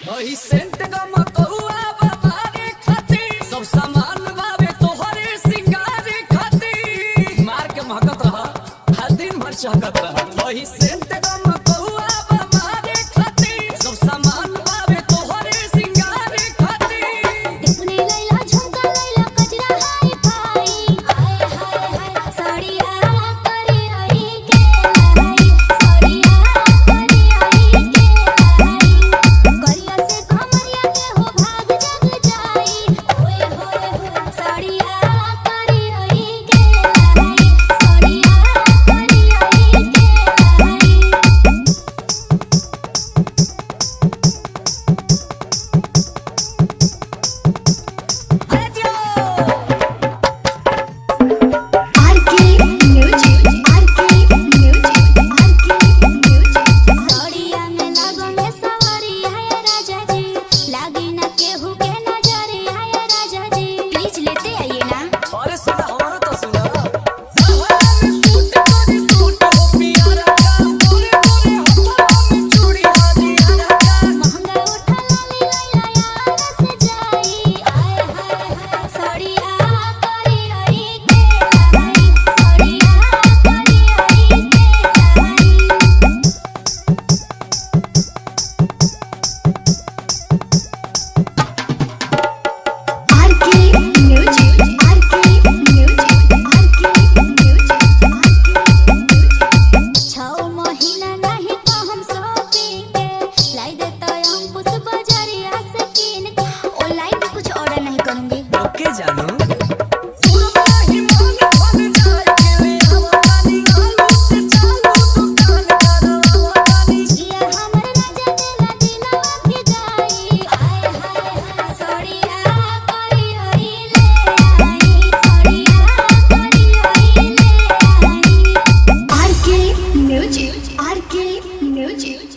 वही सेंट गमकौआ बाबारे खातिर, सब सामान बाबे तोहरे सिंगारे खातिर। मार के महकत रहा, हर दिन भर चहकत रहा। वही सेंट गमकौआ बाबारे खातिर, सब सामान बाबे तोहरे सिंगारे खातिर। टिपुनी लैला झुमका लैला कजरा हाय फाई, हाय हाय हाय साड़िया करे आई के लाई, साड़िया करे आई के लाई। करिया से कमरिया के हो भाग जग जाई, ओए होए होए साड़िया करे आई के लाई, साड़िया करे आई के लाई। अरे जियो! RK music, RK music, RK music. साड़िया में लागो में सवरिया है राजा जी, लागी ना केहू के नजरिया है राजा जी। प्लीज लेते आइए ना। अरे सुना, हमारा तो सुना। हवा में सूट तोरी सूट हो पियारा का, तोरे तोरे हवा में चूड़ी हाजियारा का। महंगा उठा लाली लैला यार से जाई, आय हाय हाय साड़िया करी आई के लाई, साड़िया करी आई के लाई। RK music, RK music, RK music, RK music. छौ महीना नहीं तो हम शॉपिंग के लाई देता अंकुश बाजारिया से कीन के। ऑनलाइन भी कुछ ऑर्डर नहीं करूँगी। ओके जानू। ही मन भर जाए के ले आवानी, आलू से चालू दुकान करवानी। जिया हमर राजा देला दिलवा भिजाई, आय हाय हाय साड़िया करी आई ले आई, साड़िया करी आई ले आई। RK music, RK music.